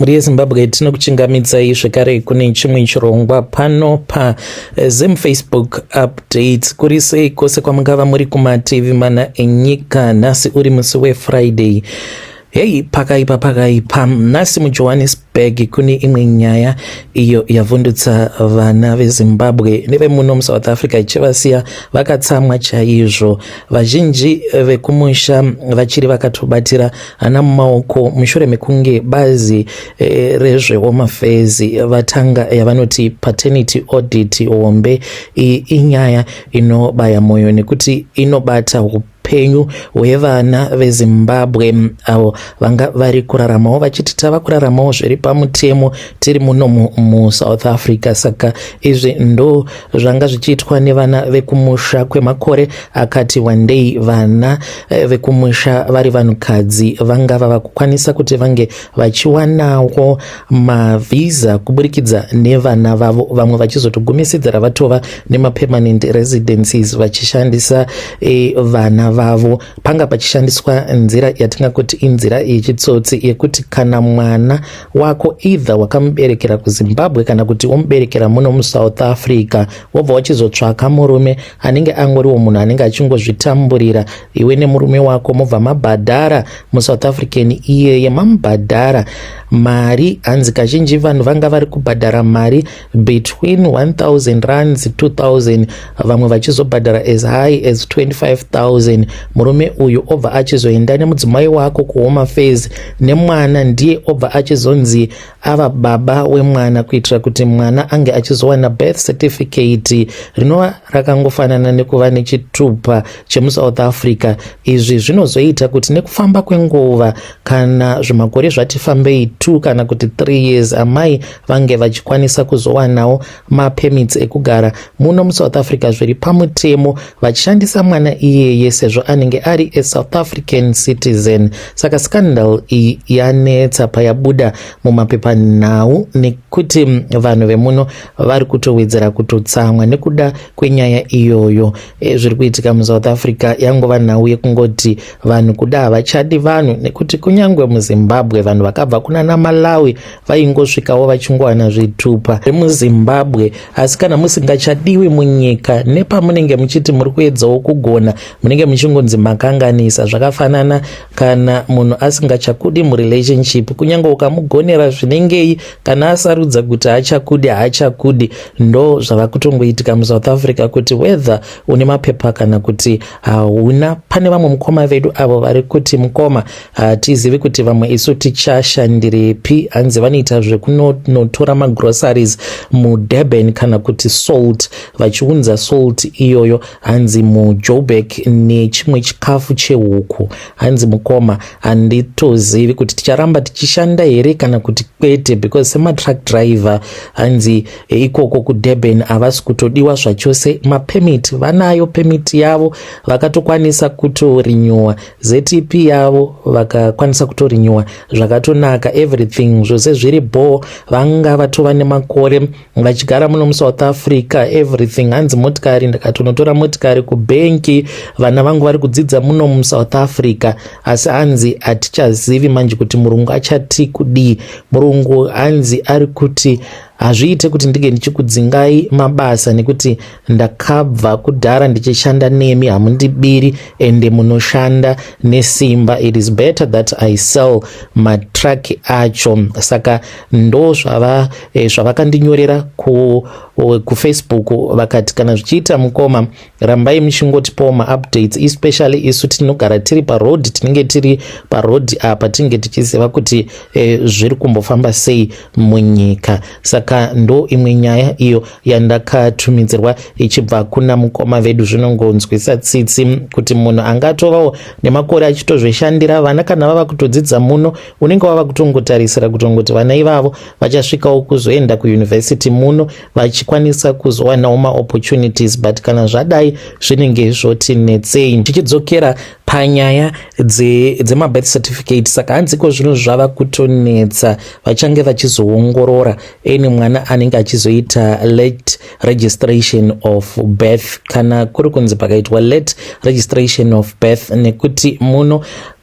Mhuri yeZimbabwe, tinokuchingamidzai zvekare kune chimwe chirongwa pano paZim Facebook Updates. Kuri sei kwose kwamungava muri kumativi mana enyika? Nhasi uri musi weFriday. Hei, pakaipa, pakaipa. Nhasi muJohannesburg kune imwe nyaya iyo yavhundutsa vana veZimbabwe nevemuno muSouth Africa, ichivasiya vakatsamwa chaizvo. Vazhinji vekumusha vachiri vakatobatira hana mumaoko mushure mekunge bazi rezveHome Affairs vatanga yavanoti paternity audit hombe. Iyi inyaya inobaya mwoyo nekuti inobata upenyu hwevana veZimbabwe avo vanga vari kuraramawo vachiti tava kuraramawo zviri pamutemo tiri muno muSouth Africa. Saka izvi ndo zvanga zvichiitwa nevana vekumusha kwemakore akati wandei. Vana vekumusha vari vanhukadzi vanga vava kukwanisa kuti vange vachiwanawo mavhisa kuburikidza nevana vavo, vamwe vachizotogumisidzira vatova nemapermanent residencies vachishandisa vana vavo. Panga pachishandiswa nzira yatingakoti inzira yechitsotsi, yekuti kana mwana wako either wakamuberekera kuZimbabwe kana kuti womuberekera muno muSouth Africa, wobva wachizotsvaka murume anenge angoriwo munhu anenge achingozvitamburira, iwe nemurume wako mobva mabhadhara muSouth African iyeye, mamubhadhara mari. Hanzi kazhinji vanhu vanga vari kubhadhara mari between 1000 rands, 2000, vamwe vachizobhadhara as high as 25,000. Murume uyu obva achizoenda nemudzimai wako kuHome Affairs nemwana, ndiye obva achizonzi ava baba wemwana, kuitira kuti mwana ange achizowana birth certificate rinova rakangofanana nekuva nechitupa chemuSouth Africa. Izvi zvinozoita kuti nekufamba kwenguva, kana zvimakore zvati fambei 2 kana kuti 3 years, amai vange vachikwanisa kuzowanawo mapermits ekugara muno muSouth Africa zviri pamutemo vachishandisa mwana iyeye, sezvo anenge ari aSouth African citizen. Saka scandal iyi yanetsa payabuda mumapepanhau, nekuti vanhu vemuno vari kutowedzera kutotsamwa nekuda kwenyaya iyoyo. Zviri kuitika muSouth Africa yangova nhau yekungoti vanhu kuda havachadi vanhu, nekuti kunyange muZimbabwe vanhu vakabva kuna Malawi vaingosvikawo vachingowana zvitupa zvemuZimbabwe. Asi kana musingachadiwi munyika, nepamunenge muchiti muri kuedzawo kugona, munenge muchingonzi makanganisa. Zvakafanana kana munhu asingachakudi murelationship, kunyange ukamugonera zvinengei, kana asarudza kuti haachakudi, haachakudi. Ndo zvava kutongoitika muSouth Africa, kuti whether une mapepa kana kuti hauna. Pane vamwe mukoma vedu avo vari kuti, "Mukoma, hatizivi kuti vamwe isu tichashandirepi." Hanzi vanoita zvekunotora magroceries muDurban kana kuti salt, vachiunza salt iyoyo, hanzi muJoburg, nechimwe chikafu chehuku. Hanzi, "Mukoma, handitozivi kuti ticharamba tichishanda here kana kuti kwete, because sematruck driver, hanzi ikoko kuDurban havasi kutodiwa zvachose. Mapermit vanayo, permit yavo vakatokwanisa kutorenewa, ZEP yavo vakakwanisa kutorenewa zvakatonaka, everything zvose zviri bho. Vanga vatova nemakore vachigara muno muSouth Africa, everything." Hanzi, "Motikari, ndakatonotora motikari kubhenki, vana vangu vari kudzidza muno muSouth Africa, asi hanzi hatichazivi manje kuti murungu achati kudii." Murungu hanzi ari kuti, "Hazviite kuti ndinge ndichikudzingai mabasa, nekuti ndakabva kudhara ndichishanda nemi, hamundibiri ende munoshanda nesimba. It is better that I sell matruck acho." Saka ndo zvavakandinyorera kuFacebook, vakati, "Kana zvichiita, mukoma, rambai muchingotipawo maupdates, especially isu tinogara tiri paroad, tinenge tiri paroad apa, tinge tichiziva kuti zviri kumbofamba sei munyika." Saka ndo imwe nyaya iyo yandakatumidzirwa ichibva kuna mukoma vedu. Zvinongonzwisa tsitsi kuti munhu angatovawo nemakore achitozvishandira, vana kana vava kutodzidza muno, unenge wava kutongotarisira kutongoti vana ivavo vachasvikawo kuzoenda kuyunivhesiti muno, vachikwanisa kuzowanawo maopportunities, but kana zvadai zvinenge zvotinetsei. Tichidzokera panyaya dzemabirth certificate, saka hanziko zvinhu zvava kutonetsa. Vachange vachizoongorora any mwana anenge achizoita late registration of birth, kana kuri kunzi pakaitwa late registration of birth, nekuti muno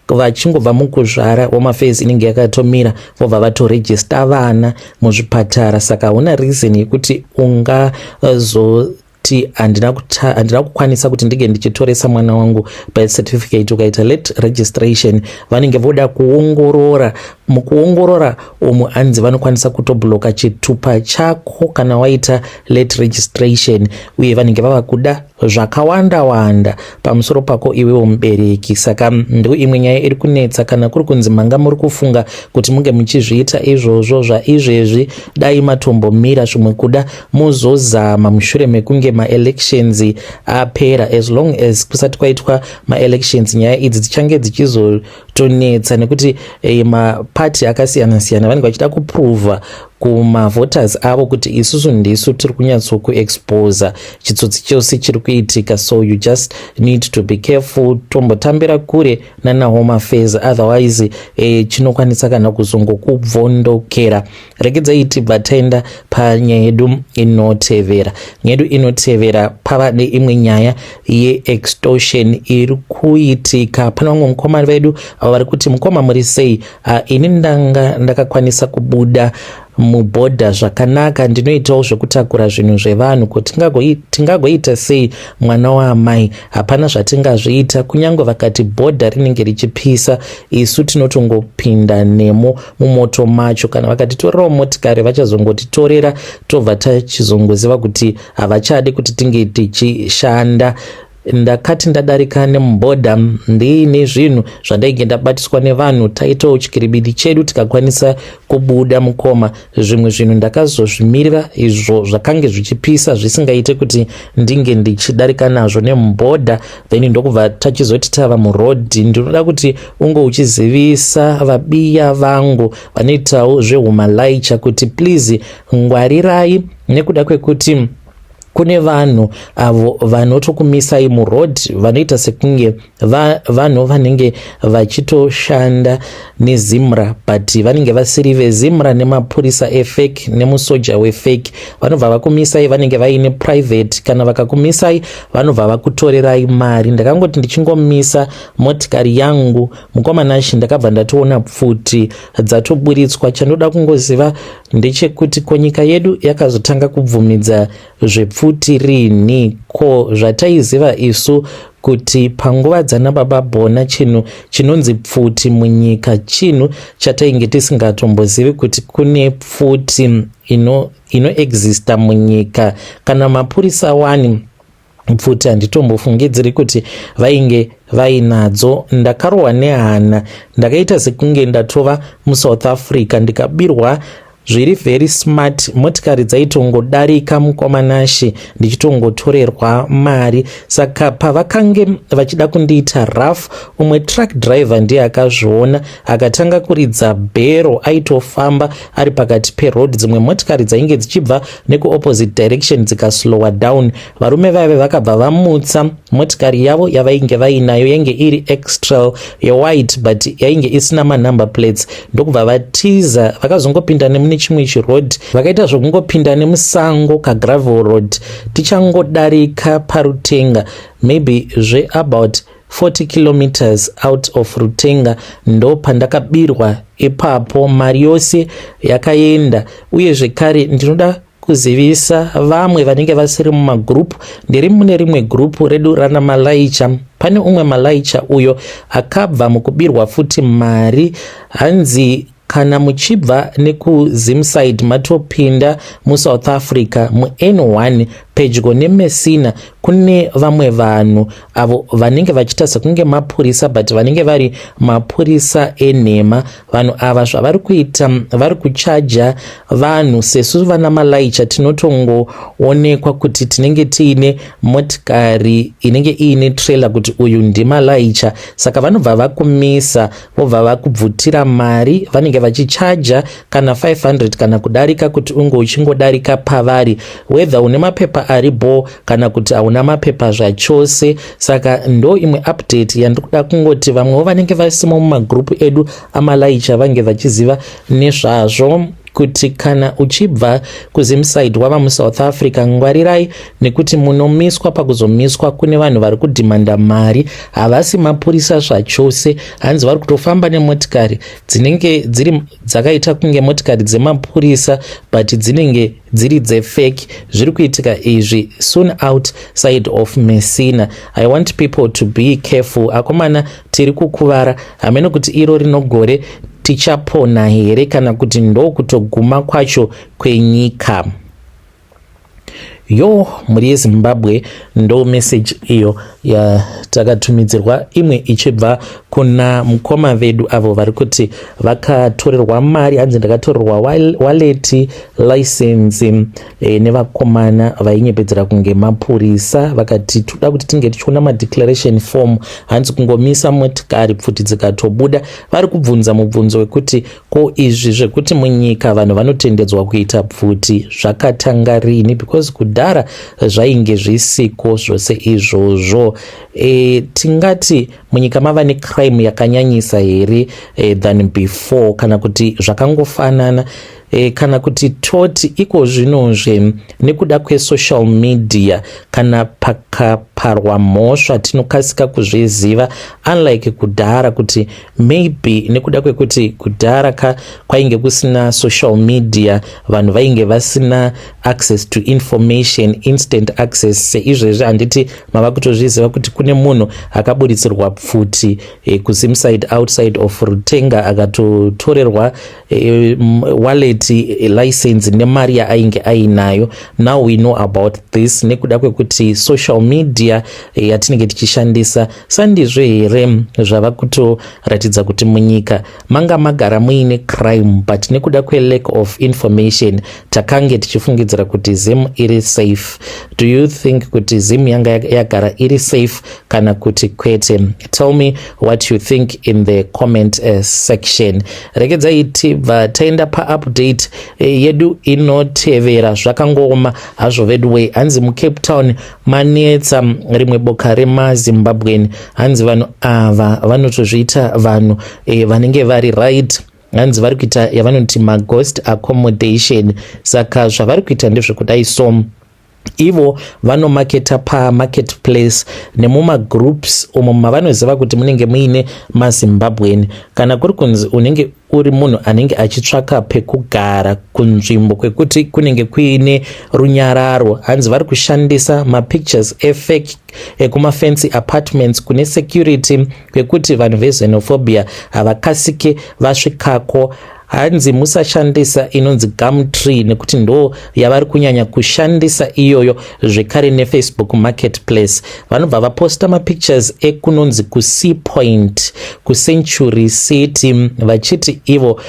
Vachingobva mukuzvara, Home Affairs inenge yakatomira, vobva vatorejista vana muzvipatara. Saka hauna reason yekuti ungazo kuti handina kukwanisa kuti ndinge ndichitoresa mwana wangu birth certificate. Ukaita late registration, vanenge voda kuongorora. Mukuongorora umu, hanzi vanokwanisa kutobloka chitupa chako kana waita late registration, uye vanenge vava kuda zvakawanda wanda pamusoro pako iwewo mubereki. Saka ndo imwe nyaya iri kunetsa. Kana kuri kunzi manga muri kufunga kuti munge muchizviita izvozvo zvaizvezvi, dai matombomira. Zvimwe kuda muzozama mushure mekunge maelections apera. As long as kusati kwaitwa maelections, nyaya idzi dzichange dzichizotonetsa, nekuti mapati akasiyana siyana vanenge vachida kuprova kumavoters avo kuti isusu ndisu tiri kunyatsokuexposa chitsotsi chose chiri kuitika. So you just need to be careful. Tombotambira kure nana Home Affairs, otherwise chinokwanisa kana kuzongokubvondokera. Regedzai tibva taenda panyaya yedu inotevera. Nyaya yedu inotevera, pava neimwe nyaya yeextortion iri kuitika. Pane vamwe mukoma vedu avo vari kuti, "Mukoma, muri sei? Ini ndanga ndakakwanisa kubuda mubhodha zvakanaka. Ndinoitawo zvekutakura zvinhu zvevanhu. Ko tingagoita sei, mwana waamai? Hapana zvatingazviita. Kunyange vakati bhodha rinenge richipisa, isu tinotongopinda nemo mumoto macho. Kana vakatitorerawo motikari, vachazongotitorera, tobva tachizongoziva kuti havachadi kuti tinge tichishanda. Ndakati ndadarika nemubhodha ndiine zvinhu zvandainge ndabatiswa nevanhu, taitawo chikiribidi chedu, tikakwanisa kubuda. Mukoma, zvimwe zvinhu ndakazozvimirira izvo zvakange zvichipisa, zvisingaite kuti ndinge ndichidarika nazvo nemubhodha. Then ndokubva tachizoti tava murodhi. Ndinoda kuti unge uchizivisa vabiya vangu vanoitawo zvehumalaicha kuti please ngwarirai, nekuda kwekuti kune vanhu avo vanotokumisai muroad, vanoita sekunge vanhu vanenge vachitoshanda neZIMRA, but vanenge vasiri veZIMRA, nemapurisa efake nemusoja wefake. Vanobva vakumisai, vanenge vaine private. Kana vakakumisai, vanobva vakutorerai mari. Ndakangoti ndichingomisa motikari yangu, mukoma Nashi, ndakabva ndatoona pfuti dzatoburitswa. Chandoda kungoziva ndechekuti ko nyika yedu yakazotanga kubvumidza zvepfuti rini? Ko zvataiziva isu kuti panguva dzana Baba Bona, chinhu chinonzi pfuti munyika chinhu chatainge tisingatombozivi kuti kune pfuti inoexista ino munyika. Kana mapurisa wani, pfuti handitombofungidziri kuti vainge vainadzo. Ndakarohwa nehana, ndakaita sekunge ndatova muSouth Africa, ndikabirwa zviri very smart. Motikari dzaitongodarika, mukoma Nashi, ndichitongotorerwa mari. Saka pavakange vachida kundiita rough, umwe truck driver ndiye akazviona, akatanga kuridza bhero. Aitofamba ari pakati peroad. Dzimwe motikari dzainge dzichibva nekuopposite direction dzikaslowa down. Varume vaive vakabva vamutsa motikari yavo yavainge vainayo, yainge iri X-Trail yewhite, but yainge isina manumber plates, ndokubva vatiza. Vakazongopinda nemune chimwe chiroad, vakaita zvokungopinda nemusango, kagravel road. Tichangodarika paRutenga, maybe zveabout 40 kilometers out of Rutenga, ndo pandakabirwa ipapo. Mari yose yakaenda. Uye zvekare ndinoda kuzivisa vamwe vanenge vasiri mumagurupu. Ndiri mune rimwe gurupu redu rana malaicha. Pane umwe malaicha uyo akabva mukubirwa futi mari. Hanzi kana muchibva nekuZimside, matopinda muSouth Africa, muN1 pedyo neMessina, kune vamwe vanhu avo vanenge vachiita sekunge mapurisa, but vanenge vari mapurisa enhema. Vanhu ava zvavari kuita, vari kuchaja vanhu. Sesu vana malaicha tinotongoonekwa kuti tinenge tiine motikari inenge iine trailer, kuti uyu ndimalaicha. Saka vanobva vakumisa, vobva vakubvutira mari. Vanenge vachichaja kana 500 kana kudarika kuti unge uchingodarika pavari, whether une mapepa ari bo kana kuti hauna mapepa zvachose. Saka ndo imwe update yandikuda kungoti vamwewo vanenge vasimo mumagurupu edu amalaicha vange vachiziva nezvazvo. Kuti kana uchibva kuZimside wava muSouth Africa, ngwarirai nekuti munomiswa. Pakuzomiswa kune vanhu vari kudhimanda mari, havasi mapurisa zvachose. Hanzi vari kutofamba nemotikari dzinenge dziri dzakaita kunge motikari dzemapurisa, but dzinenge dziri dzefake. Zviri kuitika izvi soon outside of Messina. I want people to be careful. Akomana, tiri kukuvara. Hamene kuti iro rinogore tichapona here kana kuti ndokutoguma kwacho kwenyika. Yo, mhuri yeZimbabwe, ndo message iyo yatakatumidzirwa, imwe ichibva kuna mukoma vedu avo vari kuti vakatorerwa mari. Hanzi, "Ndakatorerwa wallet, license nevakomana vainyepedzera kunge mapurisa. Vakati toda kuti tinge tichiona madeclaration form." Hanzi kungomisa motikari, pfuti dzikatobuda. Vari kubvunza mubvunzo wekuti, ko izvi zvekuti munyika vanhu vanotendedzwa kuita pfuti zvakatanga rini? Because kudhara zvainge zvisiko zvose izvozvo. Tingati munyika mava necrime yakanyanyisa here than before, kana kuti zvakangofanana? Kana kuti toti iko zvinozve nekuda kwesocial media, kana pakaparwa mhosva tinokasika kuzviziva, unlike kudhara, kuti maybe nekuda kwekuti kudhara ka kwainge kusina social media, vanhu vainge vasina access to information, instant access seizvezvi? Handiti mava kutozviziva kuti kune munhu akaburitsirwa pfuti kuZimside, outside of Rutenga, akatotorerwa wallet, license nemari yaainge ainayo? Now we know about this nekuda kwekuti social media yatinenge tichishandisa. Sandizvo here zvava kutoratidza kuti munyika manga magara muine crime, but nekuda kwelack of information takange tichifungidzira kuti Zim iri safe? Do you think kuti Zim yanga yagara iri safe kana kuti kwete? Tell me what you think in the comment section. Regedzai tibva taenda paupdate yedu inotevera. Zvakangooma hazvo veduway. Hanzi muCape Town manetsa rimwe boka remaZimbabwean. Hanzi vanhu ava vanotozviita vanhu vanenge vari right. Hanzi vari kuita yavanoti maghost accommodation. Saka zvavari kuita ndezvekudai so: ivo vanomaketa pamarketplace nemumagroups umo mavanoziva kuti munenge muine maZimbabwean. Kana kuri kunzi unenge uri munhu anenge achitsvaka pekugara kunzvimbo kwekuti kunenge kuine runyararo, hanzi vari kushandisa mapictures efake ekumafancy apartments kune security, kwekuti vanhu vexenophobia havakasike vasvikako. Hanzi musashandisa inonzi Gumtree nekuti ndo yavari kunyanya kushandisa iyoyo, zvekare neFacebook Marketplace. Vanobva vaposta mapictures ekunonzi kuSea Point, kuCentury City, vachiti ivo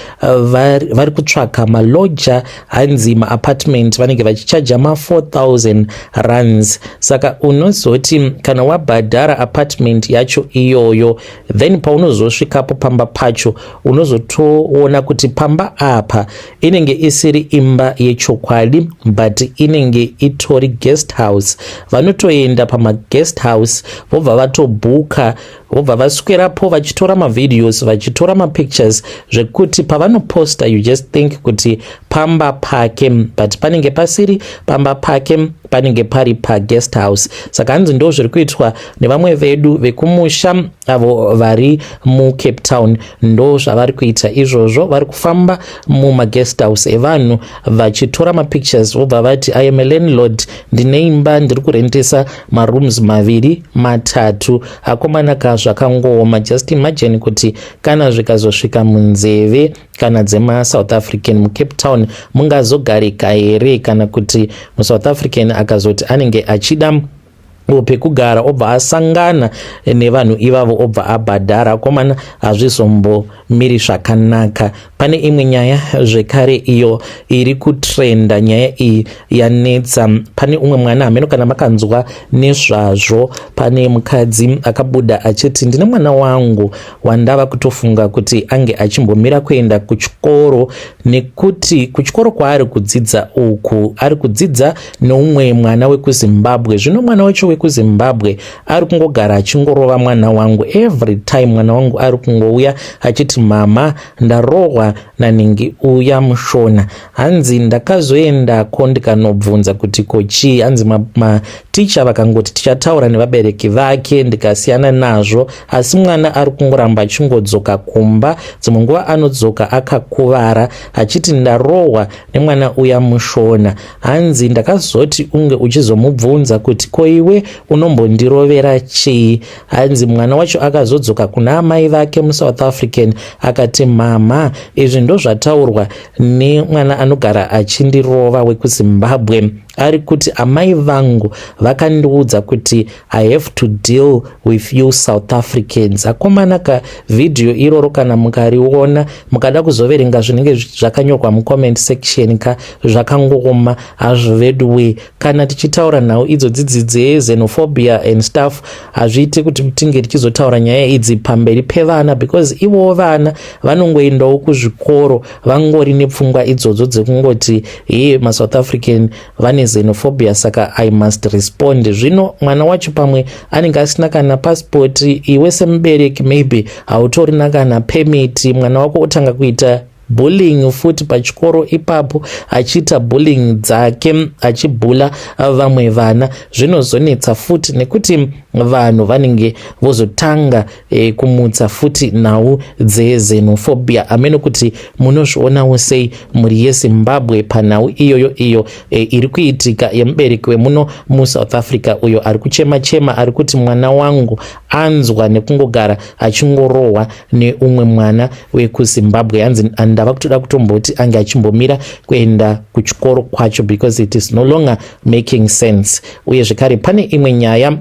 vari kutsvaka malodger. Hanzi maapartment vanenge vachichaja ma4000 rands. Saka unozoti kana wabhadhara apartment yacho iyoyo, then paunozosvikapo pamba pacho, unozotoona kuti pamba apa inenge isiri imba yechokwadi, but inenge itori guest house. Vanotoenda pamaguest house, vobva vatobhuka, vobva vaswerapo vachitora mavideos, vachitora mapictures, zvekuti pavanoposta you just think kuti pamba pake, but panenge pasiri pamba pake, panenge pari paguest house. Saka hanzi ndo zviri kuitwa nevamwe vedu vekumusha avo vari muCape Town. Ndo zvavari kuita izvozvo. Vari kufamba mumaguest house evanhu vachitora mapictures, vobva vati, "I am a landlord, ndine imba, ndiri kurentesa marooms maviri, matatu." Akomana ka, zvakangooma. Just imagine kuti kana zvikazosvika munzeve kana dzemaSouth African muCape Town, mungazogarika here? Kana kuti muSouth African akazoti anenge achida pekugara, obva asangana nevanhu ivavo, obva abhadhara, akomana, hazvizombomiri zvakanaka. Pane imwe nyaya zvekare iyo iri kutrenda. Nyaya iyi yanetsa. Pane umwe mwana, hameno kana makanzwa nezvazvo, pane mukadzi akabuda achiti, "Ndine mwana wangu wandava kutofunga kuti ange achimbomira kuenda kuchikoro, nekuti kuchikoro kwaari kudzidza uku ari kudzidza neumwe mwana wekuZimbabwe." Zvino mwana wacho wekuZimbabwe ari kungogara achingorova mwana wangu. Every time mwana wangu ari kungouya achiti, 'Mama, ndarohwa naningi uya muShona.' Hanzi ndakazoendako ndikanobvunza kuti ko chii. Hanzi maticha vakangoti tichataura nevabereki vake, ndikasiyana nazvo, asi mwana ari kungoramba achingodzoka kumba. Dzimwe nguva anodzoka akakuvara achiti ndarohwa nemwana uya muShona. Hanzi ndakazoti unge uchizomubvunza kuti ko iwe unombondirovera chii. Hanzi mwana wacho akazodzoka kuna amai vake muSouth African akati, 'Mama, izvi ndozvataurwa nemwana anogara achindirova wekuZimbabwe. Ari kuti amai vangu vakandiudza kuti I have to deal with you South Africans.' Akomana ka, vhidhiyo iroro kana mukariona, mukada kuzoverenga zvinenge zvakanyorwa mucomment section ka, zvakangooma hazvo veduwe. Kana tichitaura nhau idzo dzidzi dzexenophobia and stuff, hazviiti kuti tinge tichizotaura nyaya idzi pamberi pevana, because ivowo vana vanongoendawo kuzvikoro vangori nepfungwa idzodzo dzekungoti, 'He, maSouth African vane xenophobia, saka I must respond.' Zvino mwana wacho pamwe anenge asina kana passport. Iwe semubereki maybe hautorina kana permit. Mwana wako otanga kuita bullying futi pachikoro ipapo, achiita bullying dzake, achibhula vamwe vana, zvinozonetsa futi nekuti vanhu vanenge vozotanga kumutsa futi nhau dzexenophobia. Amene kuti munozvionawo sei, mhuri yeZimbabwe, panhau iyoyo iyo iri kuitika yemubereki wemuno muSouth Africa uyo ari kuchema chema, ari kuti mwana wangu anzwa nekungogara achingorohwa neumwe mwana wekuZimbabwe. Hanzi ndava kutoda kutomboti ange achimbomira kuenda kuchikoro kwacho because it is no longer making sense. Uye zvekare pane imwe nyaya,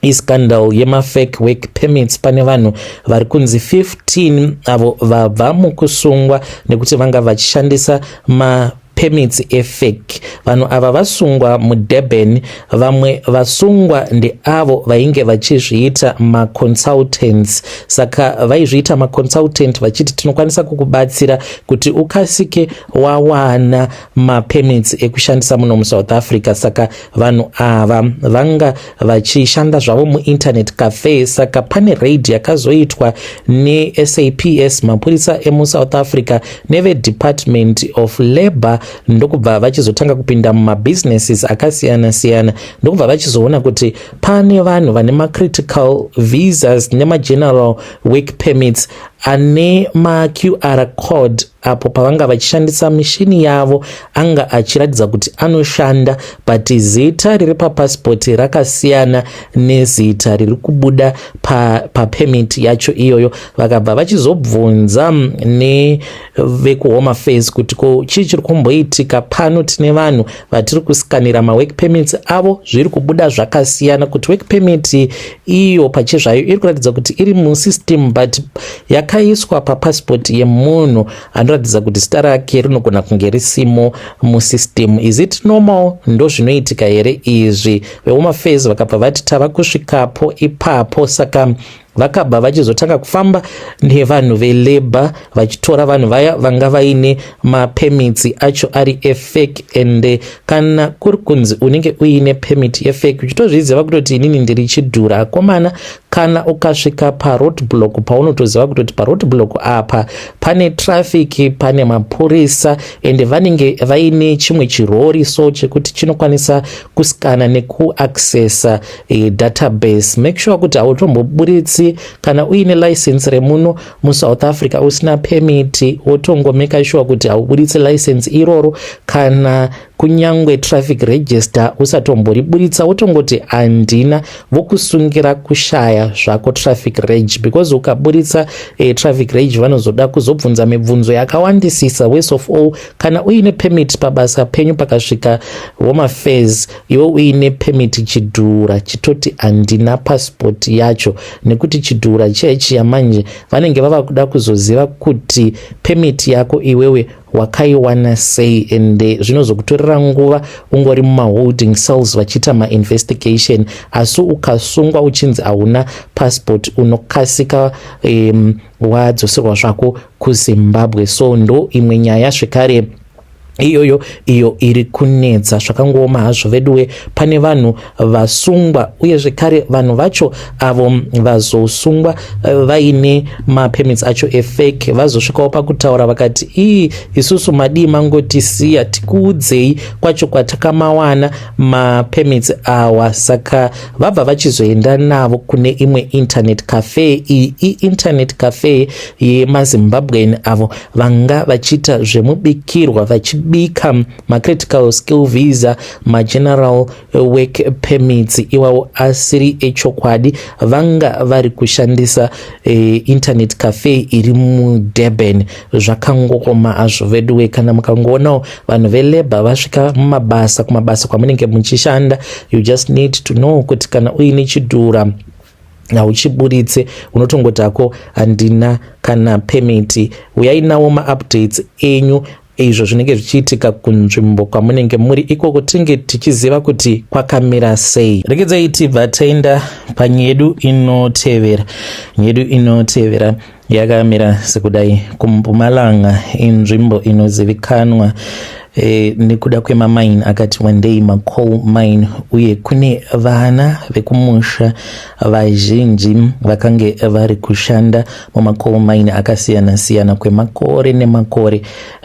iscandal yemafake work permits. Pane vanhu vari kunzi 15 avo vabva mukusungwa nekuti vanga vachishandisa ma permits efake. Vanhu ava vasungwa muDurban. Vamwe vasungwa ndeavo vainge vachizviita maconsultants. Saka vaizviita maconsultant vachiti tinokwanisa kukubatsira kuti ukasike wawana mapermits ekushandisa muno muSouth Africa. Saka vanhu ava vanga vachishanda zvavo muinternet cafe. Saka pane raid yakazoitwa neSAPS, mapurisa emuSouth Africa, neveDepartment of Labour, ndokubva vachizotanga kupinda mumabhizinesis akasiyana-siyana, ndokubva vachizoona kuti pane vanhu vane macritical visas nemageneral work permits ane maQR code. Apo pavanga vachishandisa mishini yavo, anga achiratidza kuti anoshanda, but zita riri papasipoti rakasiyana nezita riri kubuda papermit yacho iyoyo. Vakabva vachizobvunza nevekuHome Affairs kuti ko chii chiri kumboitika pano? Tine vanhu vatiri kuscanira mawork permits avo, zviri kubuda zvakasiyana, kuti work permit iyo pachezvayo iri kuratidza kuti iri musystem, but yakaiswa papasipoti yemunhu anoratidza kuti zita rake rinogona kunge risimo musystem. Is it normal? Ndo zvinoitika here izvi? VeHome Affairs vakabva vati tava kusvikapo ipapo. Saka vakabva vachizotanga kufamba nevanhu velabour, vachitora vanhu vaya vanga vaine mapermits acho ari efake. And kana kuri kunzi unenge uine permit yefake, uchitozviziva kutoti inini ndiri chidhura, akomana, kana ukasvika paroad block, paunotoziva kutoti paroad block apa pane traffic, pane mapurisa, ende vanenge vaine chimwe chirori so chekuti chinokwanisa kuscana nekuaccessa database, make sure kuti hautomboburitsi. Kana uine license remuno muSouth Africa usina permit, wotongomeka sure kuti hauburitsi license iroro, kana kunyangwe traffic register usatomboribuditsa, wotongoti handina, vokusungira kushaya zvako traffic reg, because ukaburitsa traffic reg, vanozoda kuzobvunza mibvunzo yakawandisisa. Worst of all, kana uine permit pabasa penyu, pakasvika Home Affairs iwe uine permit chidhura, chitoti handina passport yacho, nekuti chidhura chechiya manje vanenge vava kuda kuzoziva kuti permit yako iwewe wakaiwana sei, ende zvinozokutorera nguva ungori mumaholding cells vachiita mainvestigation. Asi ukasungwa uchinzi hauna passport, unokasika wadzoserwa zvako kuZimbabwe. So ndo imwe nyaya zvekare. Iyoyo iyo iri kunetsa, zvakangooma hazvo veduwe. Pane vanhu vasungwa, uye zvekare vanhu vacho avo vazosungwa vaine mapermits acho efake vazosvikawo pakutaura vakati, "Ii, isusu madii mangotisiya tikuudzei kwacho kwatakamawana mapermits awa?" Saka vabva vachizoenda navo kune imwe internet cafe. Iyi iinternet cafe yemaZimbabwean avo vanga vachiita zvemubikirwa, vachibika macritical skill visa, mageneral work permits iwawo asiri echokwadi. Vanga vari kushandisa internet cafe iri muDurban. Zvakangooma hazvo veduwe. Kana mukangoonawo vanhu velabour vasvika mumabasa, kumabasa kwamunenge muchishanda, you just need to know kuti kana uine chidhura hauchiburitse, unotongoti hako, "Handina kana permit." Uyai nawo maupdates enyu, izvo zvinenge zvichiitika kunzvimbo kwamunenge muri ikoko, tinge tichiziva kuti kwakamira sei. Regedzai tibva taenda panyedu inotevera. Nyedu inotevera yakamira sekudai: kuMpumalanga, inzvimbo inozivikanwa nekuda kwemamine akati wandei, macoal mine, uye kune vana vekumusha vazhinji vakange vari kushanda mumacoal mine akasiyana-siyana kwemakore nemakore.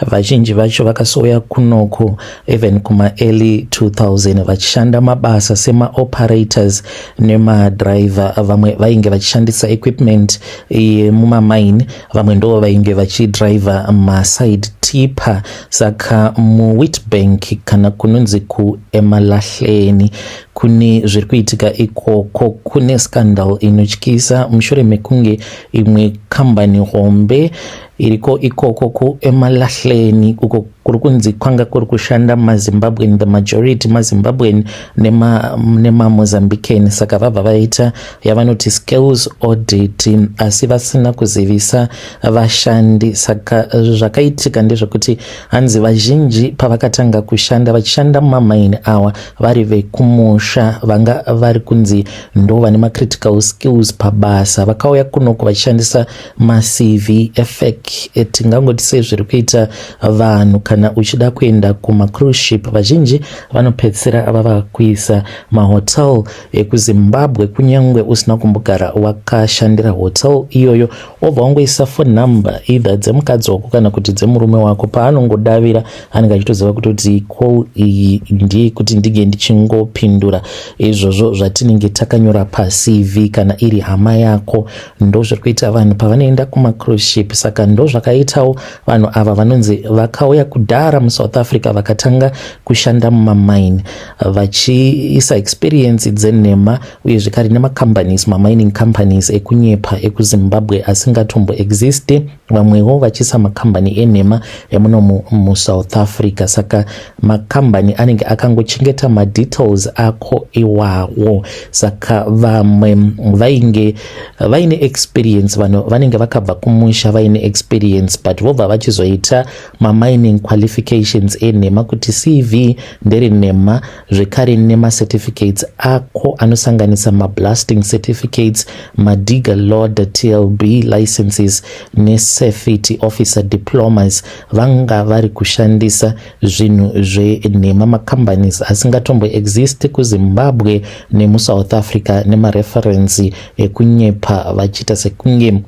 Vazhinji vacho vakasouya kunoko even kumaearly 2000 vachishanda mabasa semaoperators nemadriver. Vamwe vainge vachishandisa equipment yemumamine, vamwe ndo vainge vachidriver maside tipper. Saka muWitbank, kana kunonzi kuEmalahleni, kune zviri kuitika ikoko. Kune scandal inotyisa mushure mekunge imwe kambani hombe iriko ikoko kuEmalahleni, uko kuri kunzi kwanga kuri kushanda maZimbabwean, the majority maZimbabwean nemaMozambican. Saka vabva vaita yavanoti skills audit, asi vasina kuzivisa vashandi. Saka zvakaitika ndezvekuti hanzi vazhinji pavakatanga kushanda, vachishanda mumamaini awa, vari vekumusha, vanga vari kunzi ndo vane macritical skills pabasa, vakauya kunoku vachishandisa maCV efake. Tingangoti sezviri kuita vanhu kana uchida kuenda kumacruise ship, vazhinji vanopedzisira vava kuisa mahotel ekuZimbabwe, kunyange usina kumbogara wakashandira hotel iyoyo, wobva wangoisa phone number either dzemukadzi wako kana kuti dzemurume wako. Paanongodavira anenge achitoziva kutoti call iyi ndeyekuti ndinge ndichingopindura izvozvo zvatinenge takanyora paCV. Kana iri hama yako, ndo zviri kuita vanhu pavanoenda kumacruise ship. Saka ndo zvakaitawo vanhu ava vanonzi vakauya kudhara muSouth Africa, vakatanga kushanda mumamine vachiisa experience dzenhema, uye zvekare nemacompanies, mamining companies ekunyepa ekuZimbabwe asingatombo exist, vamwewo vachiisa makambani enhema emuno muSouth Africa. Saka makambani anenge akangochengeta madetails ako iwawo. Saka vamwe vainge vaine experience, vanhu vanenge vakabva kumusha vaine experience, but vobva vachizoita mamining qualifications enhema, kuti CV nderenhema, zvekare nemacertificates ako anosanganisa mablasting certificates, madigger loader TLB licenses nesafety officer diplomas. Vanga vari kushandisa zvinhu zvenhema, macompanies asingatombo exist kuZimbabwe nemuSouth Africa, nemareferensi ekunyepa, vachiita sekunge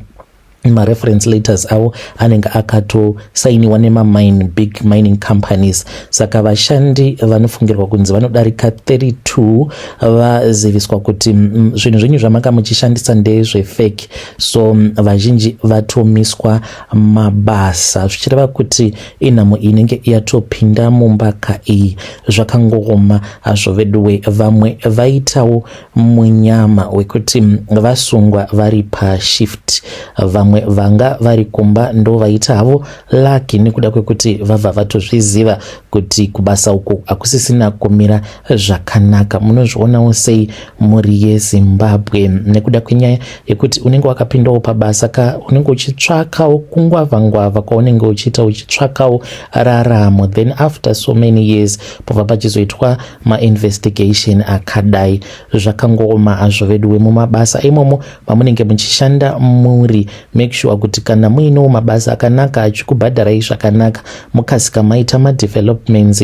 mareference letters avo anenge akatosainiwa nemamine, big mining companies. Saka vashandi vanofungirwa kunzi vanodarika 32 vaziviswa kuti zvinhu zvenyu zvamanga muchishandisa ndezvefake. So vazhinji vatomiswa mabasa, zvichireva kuti inhamo inenge yatopinda mumbaka iyi. Zvakangooma hazvo veduwe. Vamwe vaitawo munyama wekuti vasungwa vari pashift. Vamwe vanga vari kumba ndo vaita havo lucky, nekuda kwekuti vabva vatozviziva kuti kubasa uku hakusisina kumira zvakanaka. Munozvionawo sei mhuri yeZimbabwe? Nekuda kwenyaya yekuti unenge wakapindawo pabasa ka, unenge uchitsvakawo kungwavha ngwavha kwaunenge uchiita, uchitsvakawo raramo, then after so many years pobva pachizoitwa mainvestigation akadai. Zvakangooma hazvo veduwe. Mumabasa imomo mamunenge muchishanda muri, make Make sure kuti kana muinewo mabasa akanaka achikubhadharai zvakanaka, mukasika maita madevelopments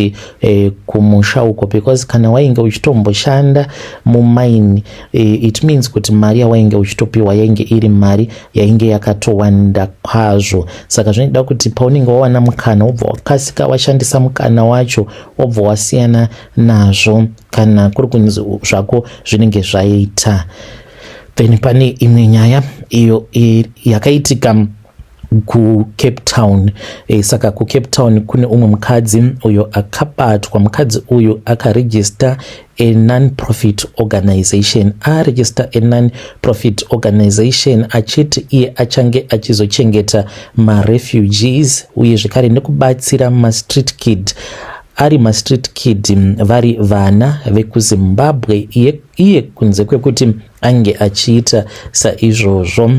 kumusha uko, because kana wainge uchitomboshanda mumaini, it means kuti mari yawainge uchitopiwa yainge iri mari yainge yakatowanda kwazvo. Saka zvinoda kuti paunenge wawana mukana, wobva wakasika washandisa mukana wacho, wobva wasiyana nazvo kana kuri kunzi zvako zvinenge zvaita. Then pane imwe nyaya iyo yakaitika kuCape Town. Saka kuCape Town kune umwe mukadzi uyo akabatwa. Mukadzi uyu akaregister a non-profit organization, aregister a non-profit organization achiti iye achange achizochengeta marefugees uye zvekare nekubatsira mastreet kid. Ari mastreet kid vari vana vekuZimbabwe. Iye kunze kwekuti ange achiita saizvozvo,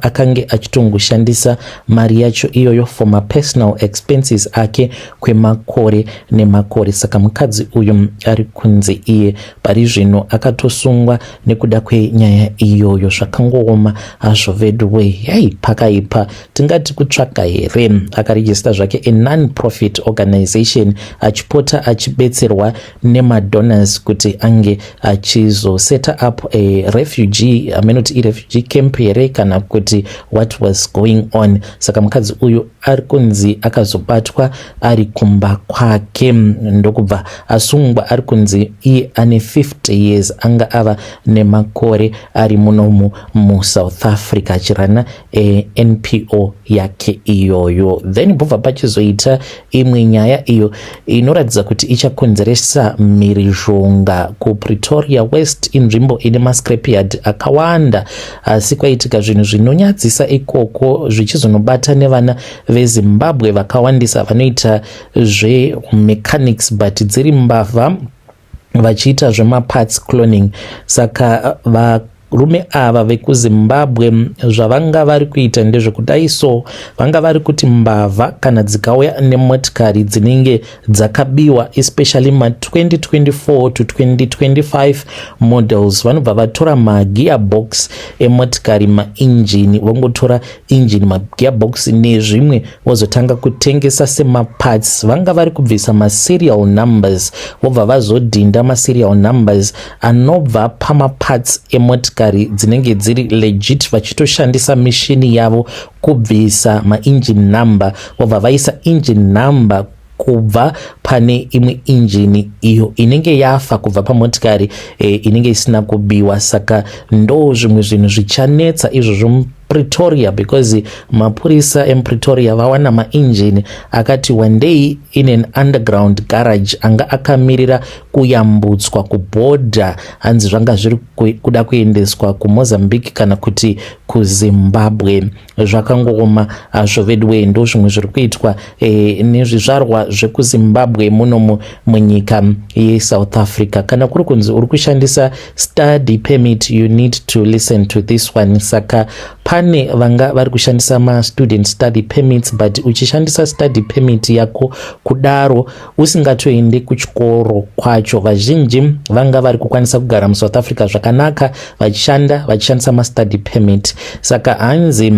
akange achitongoshandisa mari yacho iyoyo for mapersonal expenses ake kwemakore nemakore. Saka mukadzi uyu ari kunze iye pari zvino akatosungwa nekuda kwenyaya iyoyo. Zvakangooma hazvo veduwe. Yai, pakaipa. Tingati kutsvaka here? Akaregister zvake a non-profit organization, achipota achibetserwa nemadonors kuti ange achizoseta up a refugee, amenoti irefugee camp here kana kuti what was going on. Saka mukadzi uyu ari kunzi akazobatwa ari kumba kwake, ndokubva asungwa. Ari kunzi iye ane 50 years, anga ava nemakore ari munomu muSouth Africa achirana NPO yake iyoyo. Then pobva pachizoita imwe nyaya iyo inoratidza kuti ichakonzeresa mhirizhonga kuPretoria West. Inzvimbo ine mascrapyard akawanda, asi kwaitika zvinhu zvinonyadzisa ikoko zvichizonobata nevana veZimbabwe vakawandisa vanoita zvemechanics, but dziri mbavha, vachiita zvemaparts cloning. Saka varume ava vekuZimbabwe zvavanga vari kuita ndezvekudai so: vanga vari kuti mbavha kana dzikauya nemotikari dzinenge dzakabiwa, especially ma2024 to 2025 models, vanobva vatora magearbox emotikari, mainjini, vongotora injini, magearbox nezvimwe, vozotanga kutengesa semaparts. Vanga vari kubvisa maserial numbers, vobva vazodhinda maserial numbers anobva pamaparts emotikari dzinenge dziri legit, vachitoshandisa mishini yavo kubvisa maengine number, vobva vaisa engine number kubva pane imwe injini iyo inenge yafa kubva pamotikari inenge isina kubiwa. Saka ndo zvimwe zvinhu zvichanetsa izvozvo Pretoria, because mapurisa emuPretoria vawana mainjini akati wandei in an underground garage anga akamirira kuyambutswa kubhodha. Hanzi zvanga zviri kuda kuendeswa kuMozambique kana kuti kuZimbabwe. Zvakangooma hazvo veduwe. Ndo zvimwe zviri kuitwa nezvizvarwa zvekuZimbabwe munomu munyika yeSouth Africa. Kana kuri kunzi uri kushandisa study permit, you need to listen to this one. Saka pane vanga vari kushandisa mastudent study permits, but uchishandisa study permit yako kudaro usingatoendi kuchikoro kwacho, vazhinji vanga vari kukwanisa kugara muSouth Africa zvakanaka vachishanda, vachishandisa mastudy permit. Saka hanzi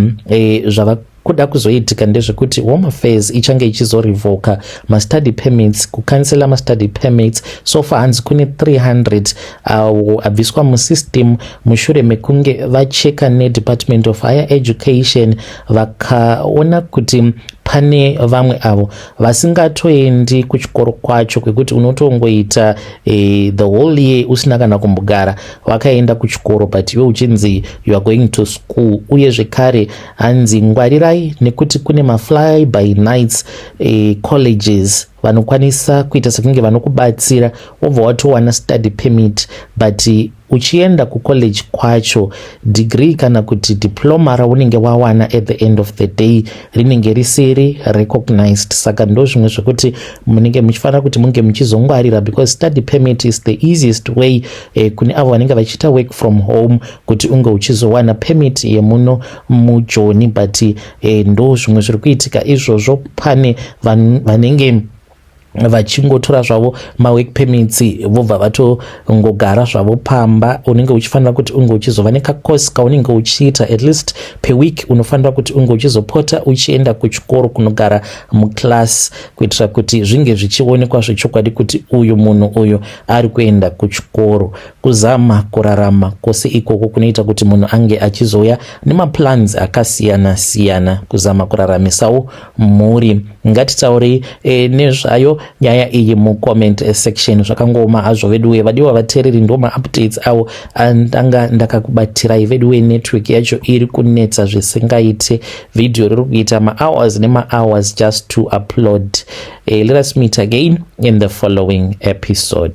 zvava kuda kuzoitika ndezvekuti Home Affairs ichange ichizorevoka mastudy permits, kucancela mastudy permits. So far hanzi kune 300 awo abviswa musystem mushure mekunge vacheka neDepartment of Higher Education, vakaona kuti pane vamwe avo vasingatoendi kuchikoro kwacho, kwekuti unotongoita the whole year usina kana kumbogara vakaenda kuchikoro, but iwe uchinzi you are going to school. Uye zvekare hanzi ngwarirai nekuti kune mafly by nights colleges vanokwanisa kuita sekunge vanokubatsira, wobva watowana study permit, but uchienda kucollege kwacho, degree kana kuti diploma raunenge wawana at the end of the day rinenge risiri recognized. Saka ndo zvimwe zvekuti munenge muchifanira kuti munge muchizongwarira, because study permit is the easiest way kune avo vanenge vachiita work from home kuti unge uchizowana permit yemuno muJoni. But ndo zvimwe zviri kuitika izvozvo. Pane vanenge Vachingotora zvavo mawork permits, vobva vatongogara zvavo pamba. Unenge uchifanira kuti unge uchizova nekakosi kaunenge uchiita at least per week. Unofanira kuti unge uchizopota uchienda kuchikoro kunogara muclass, kuitira kuti zvinge zvichionekwa zvechokwadi kuti uyu munhu uyu ari kuenda kuchikoro. Kuzama kurarama kwose ikoko kunoita kuti munhu ange achizouya nemaplans akasiyana siyana kuzama kuraramisawo mhuri. Ngatitaurei nezvayo nyaya iyi mucomment section. Zvakangooma hazvo veduwe. Vadiwa vateereri, ndo maupdates avo andanga ndakakubatirai veduwe. Network yacho iri kunetsa zvisingaite. Vhidhiyo riri kuita mahours nemahours just to upload. Let us meet again in the following episode.